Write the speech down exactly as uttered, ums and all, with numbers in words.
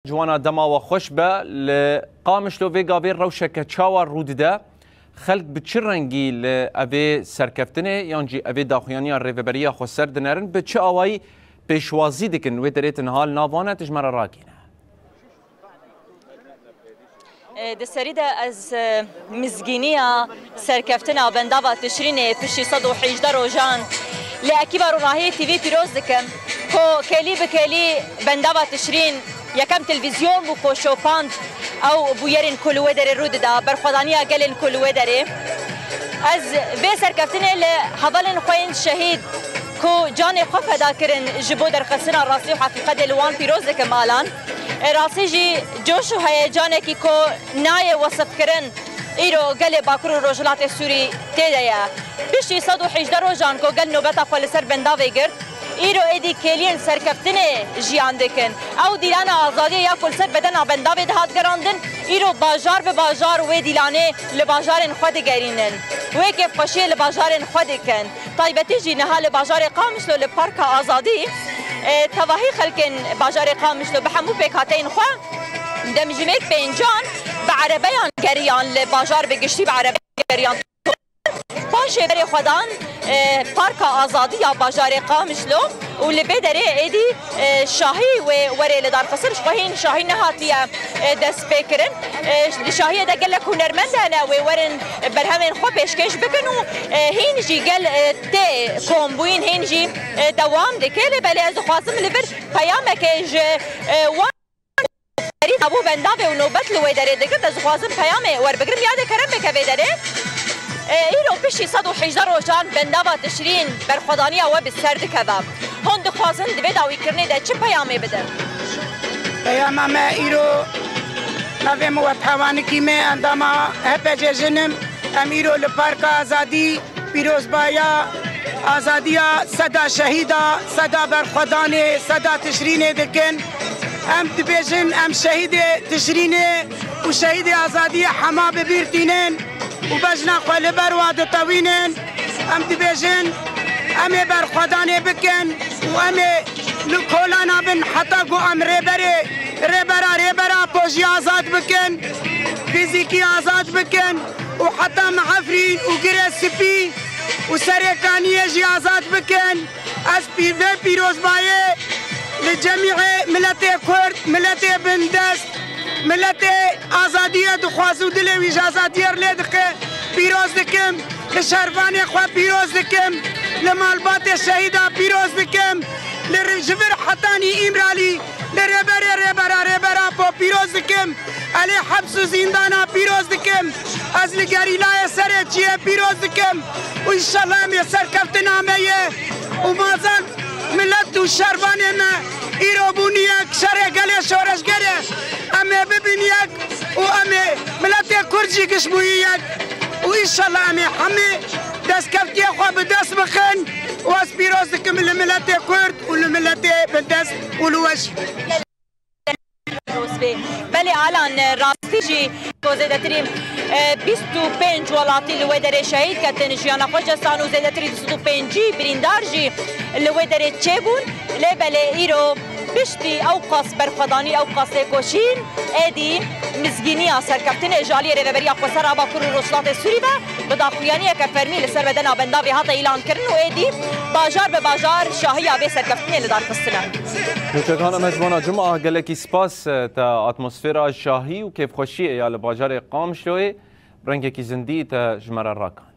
Ciwana, dema we xweş be. Li Qamişlo vê gavê rewşeke çawa rû dide? Xelk bi çi rengî li evê serkeftinê yan jî evê daxuyaniya rêveberiya xweser dinerin? Bi çi awayî pêşwazî dikin? Wê derê tu niha li nav wan e, tu ji me re rakîne. E, di serî de ez, e, mizgîniya serkeftina bendava Tişrînê piştî sed û hejdeh rojan li ekîba Ronahiyê T V pîroz dikim, ku kêlî bi kêlî bendava Tişrîn yekem televîzyon bû ku şopand ew bûyerên ku li wê derê rû dida, berxwedaniya gelên ku li wê derê. Ez vê serkeftinê li hevalên xwe yên şehîd ku canê xwe feda kirin ji bo derxistina rastî û heqîqetê, li wan pîroz dikim alan. E, rastî jî coş û heyecanekî ku nayê wesifkirin, îro gelê Bakur û Rojhilatê Sûrî tê de ye. Piştî sed û hejdeh rojan ku gel nobeta xwe li ser bendavê girt, îro êdî kêliyên serkeftinê jiyan dikin. Ew dîlana azadiyê ya ku li ser bedena bendavê dihat gerandin, îro bajar bi bajar wê dîlanê li bajarên xwe digerînin. Wê kêfxweşiyê li bajarên xwe dikin. Taybetî jî niha li bajarê Qamişlo li Parka Azadî, e, tevahî xelkên bajarê Qamişlo bi hemû pêkhateyên xwe demjimêrk pêncan bi erebeyan geriyan, li bajar bi giştî bi erebeyan geriyan. Paşê berê xwe dan, e, Parka Azadî ya bajarê Qamişlo û li bê derê êdî, e, şahî wê werê li dar xisir. Ji xwe hîn şahî nehatiye, e, destpêkirin. E, di şahiyê de gelek hunermend hene, wê werin berhemên xwe pêşkêş bikin û, e, hîn jî gel, e, tê kombûyîn, hîn jî, e, dewam dike. Lê belê ez dixwazim li vir peyamekê ji, e, wan berî dabû bendavê û nobet li wê derê digirt. Ez dixwazim peyamê werbigrim. Yadê kerem bike vê derê. E, îro piştî sed û hejdeh rojan bendava Tişrîn berxwedaniya we bi ser dikeve. Hûn dixwazin di vê dawîkirinê de çi peyamê bidin? Peyama me îro, navê min Wefhewanikî me, endama H P C jin im. Em îro li Parka Azadî pîrozbaya azadiya seda şehîda, seda berxwedanê, seda Tişrînê dikin. Em dibêjin, em şehîdê Tişrînê û şehîdê azadiyê hema bi bîr tînin û bejna xwe li ber wa ditewînin. Em dibêjin, em ê berxwedanê bikin û em ê li kolana bin heta ku em rêberê, rêbera, rêbera pojî azad bikin, fîzîkî azad bikin û heta mehefrîn û girê spî û serê kaniyê jî azad bikin. Ez pî-, vê pîrozbayê li cemîê miletê Kurd, miletê bindest, miletê azadiyê dixwaz û dilê wî ji azadiyê re lê dixe, pîroz dikim. Li şervanê xwe pîroz dikim. Li malbatê şehîda pîroz dikim. Li ri-, ji vir hetanî Îmralî, li rêberê rêbera rêbera po pîroz dikim. Elê heps û zîndana pîroz dikim. Ez li gerîlayê serê çiyê pîroz dikim. Û înşallah em ê serkeftina me ye. Û mazal milet û şervanê me îro bûn yek, şerê gelê şoreşgerê. Em ê bibin yek û em ê miletê Kurd jî giş bûyî yek. Û înşallah em ê hemî destkeftiyê xwe bi dest bixin. Û ez pîroz dikim li miletê Kurd û li miletê bindest û li we jî. Pîroz bê. Belê Alan, rastî jî ku zêdetirî, e, bîst û pênc welatî li wê derê şehîd ketin, jiyana xwe cestan û zêdetirî du sed û pêncî birîndar jî li wê derê çêbûn. Lê belê îro piştî ew qas berxwedanî, ew qas lêkoşîn, êdî mizgîniya serkeftinê ji aliyê Rêveberiya Xweser a Bakur û Rojhilatê Sûrî ve bi daxuyaniyeke fermî li ser bedena bendavê hate îlankirin û êdî bajar bi bajar şahiya vê serkeftinê li dar xistine. Nûçekan Emecmana Cuma, gelekî spas, e, te atmosfera şahî û kêfxweşiyê ya li bajarê Qamişloyê bi rengekî zindî te ji me re rakand.